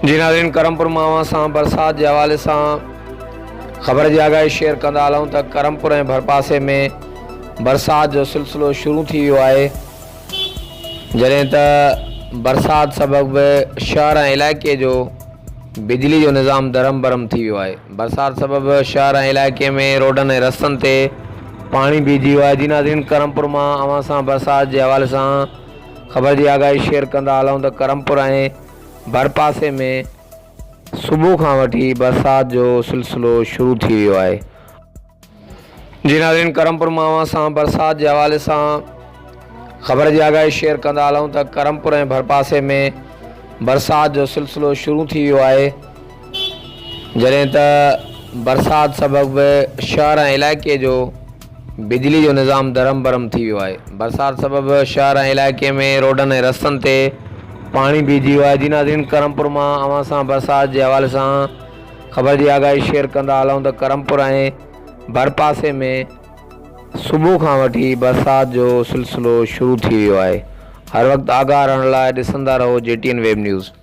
جي ناظرين ڪرمپور مان اوهان سان برسات جي حوالي سان خبر جي آگاهي شيئر ڪندا هلون ته ڪرمپور ۽ ڀرپاسي ۾ برسات جو سلسلو شروع ٿي ويو آهي جڏهن ته برسات سبب شهر ۽ علائقي جو بجلي جو نظام درهم برهم ٿي ويو آهي برسات سبب شهر ۽ علائقي ۾ روڊن ۽ رستن تي پاڻي بيهجي ويو آهي جي ناظرين ڪرمپور مان اوهان سان برسات جي حوالي سان خبر جي آگاهي شيئر ڪندا هلون ته ڪرمپور ۽ ڀرپاسي ۾ صبح کان وٺي برسات جو سلسلو شروع ٿي ويو آهي. جي ناظرين ڪرمپور مان اوهان سان برسات جي حوالي سان خبر جي آگاهي شيئر ڪندا هلون ته ڪرمپور ۽ ڀرپاسي ۾ برسات جو سلسلو شروع ٿي ويو آهي جڏهن ته برسات سبب شهر ۽ علائقي جو بجلي جو نظام درهم برهم ٿي ويو آهي برسات سبب شهر ۽ علائقي ۾ روڊن ۽ رستن تي پاڻي بيهجي ويو آهي جي ناظرين ڪرمپور مان اوهان سان برسات جي حوالي سان خبر جي آگاهي شيئر ڪندا هلون ته ڪرمپور ۽ ڀرپاسي ۾ صبح کان وٺي برسات جو سلسلو شروع ٿي ويو آهي هر وقت آگاهه رهڻ لاء ڏسندا رهو جي ٽي اين ويب نيوز.